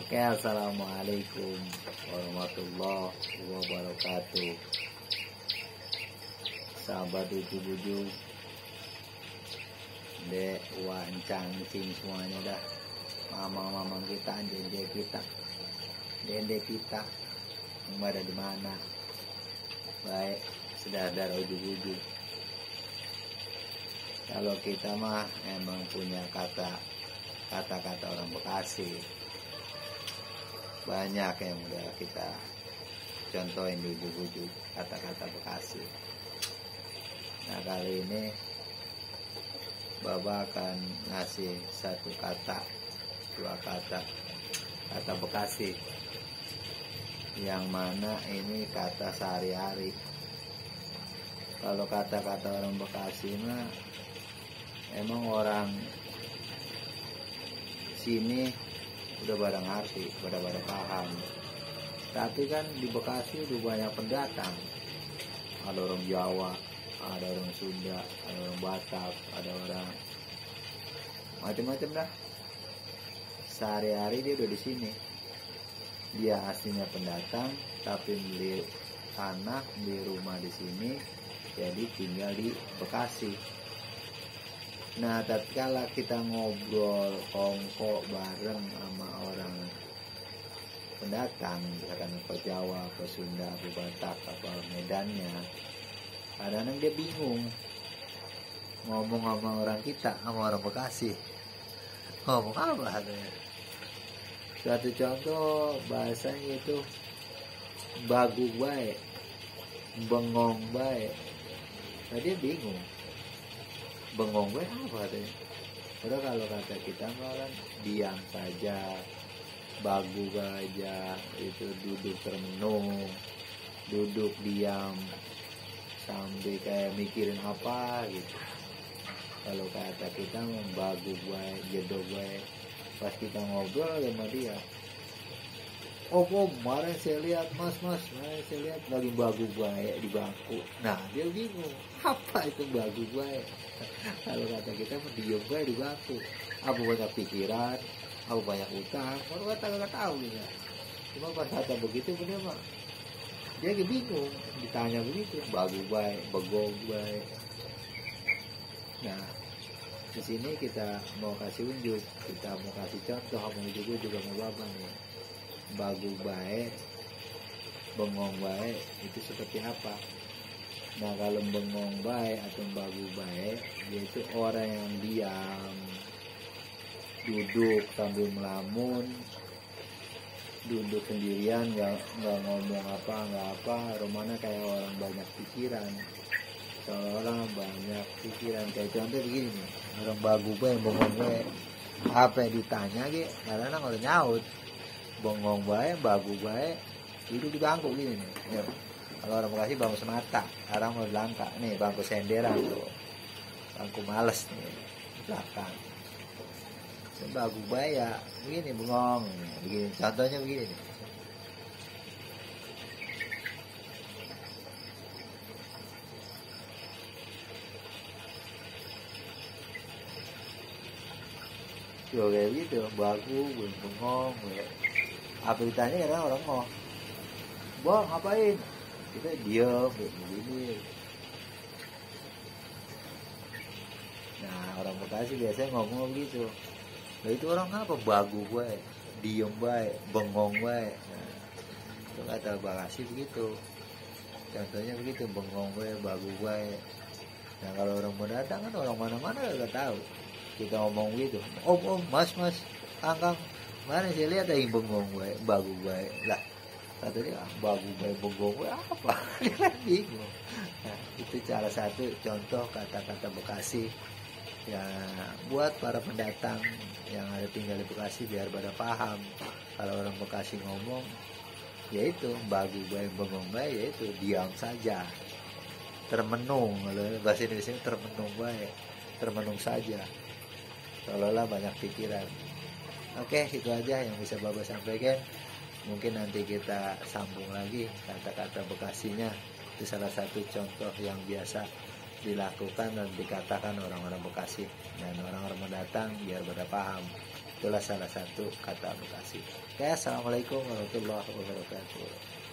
Oke, assalamualaikum warahmatullahi wabarakatuh. Sahabat ujug-ujug, dek, wancang, cing semuanya dah. Mama-mama kita, dende kita, yang ada di mana? Baik, sedar ujug-ujug. Kalau kita mah emang punya kata-kata orang Bekasi. Banyak yang udah kita contohin di ujug-ujug kata-kata Bekasi. Nah, kali ini Baba akan ngasih dua kata Bekasi, yang mana ini kata sehari-hari. Kalau kata-kata orang Bekasi mah emang orang sini udah pada ngerti, pada paham. Tapi kan di Bekasi udah banyak pendatang. Ada orang Jawa, ada orang Sunda, ada orang Batak, ada orang macam-macam dah. Sehari-hari dia udah di sini. Dia aslinya pendatang, tapi beli tanah, beli rumah di sini, jadi tinggal di Bekasi. Nah, tatkala kita ngobrol kongko bareng sama orang pendatang, misalkan ke Jawa, ke Sunda, ke Batak, apa Medannya, kadang-kadang dia bingung ngomong sama orang kita, sama orang Bekasi. Ngomong apa? Suatu contoh bahasanya itu bagu baik, bengong baik. Nah, dia bingung. Bengong gue apa katanya? Padahal kalau kata kita malah diam saja, bagu aja, itu duduk termenung, duduk diam sambil kayak mikirin apa gitu. Kalau kata kita bagu gue, jedog gue, pas kita ngobrol sama dia, om kemarin saya lihat mas, kemarin saya lihat lagi bagu gue di bangku. Nah, dia bingung, apa itu bagu gue? Kalau kata kita diem gue di bangku, apa banyak pikiran, apa banyak utang, kalau kata nggak tahu gitu. Cuma pas kata begitu bener mah dia bingung, ditanya begitu, bagu gue, begong gue. Nah, di sini kita mau kasih unjuk, kita mau kasih contoh, mau juga mau bapak nih. Bagu baik, bengong baik itu seperti apa? Nah, kalau bengong baik atau bagu baik, yaitu orang yang diam, duduk sambil melamun, duduk sendirian, nggak ngomong apa, rumahnya kayak orang banyak pikiran, seolah banyak pikiran. Kayak contoh begini nih, orang bagu baik, bengong baik, apa yang ditanya gitu, karena orang nyaut. Bengong baik, bagu baik, duduk di bangku gini nih. Ya. Kalau orang Bekasi bangku semata, orang mau langka nih, bangku senderan tuh, bangku males nih belakang. Bagu baik ya begini, bengong begini. Contohnya begini nih. Tuh kayak gitu, bagu, bengong. Apa ditanya kadang orang mau, bang ngapain? Kita diam begini. Nah, orang Bekasi biasanya ngomong begitu. Nah, itu orang apa? Bagu gue, diem baik, bengong baik. Nah, itu kata Bekasi begitu. Contohnya begitu, bengong gue, bagu baik. Nah, kalau orang mendatang kan orang mana-mana gak tahu. Kita ngomong gitu, om, mas, kang, mana saya lihat ada yang bengong gue, bagu gue. Lah, kata dia, bagu gue, bengong gue apa? Dia kan bingung. Nah, itu salah satu contoh kata-kata Bekasi ya, buat para pendatang yang ada tinggal di Bekasi biar pada paham. Kalau orang Bekasi ngomong, yaitu bagu gue, bengong gue, yaitu diam saja, termenung. Kalau bahasa Indonesia termenung gue, termenung saja, seolah-olah banyak pikiran. Oke, itu aja yang bisa Bapak sampaikan. Mungkin nanti kita sambung lagi kata-kata Bekasinya. Itu salah satu contoh yang biasa dilakukan dan dikatakan orang-orang Bekasi dan orang-orang mendatang biar pada paham. Itulah salah satu kata Bekasi. Oke, assalamualaikum warahmatullahi wabarakatuh.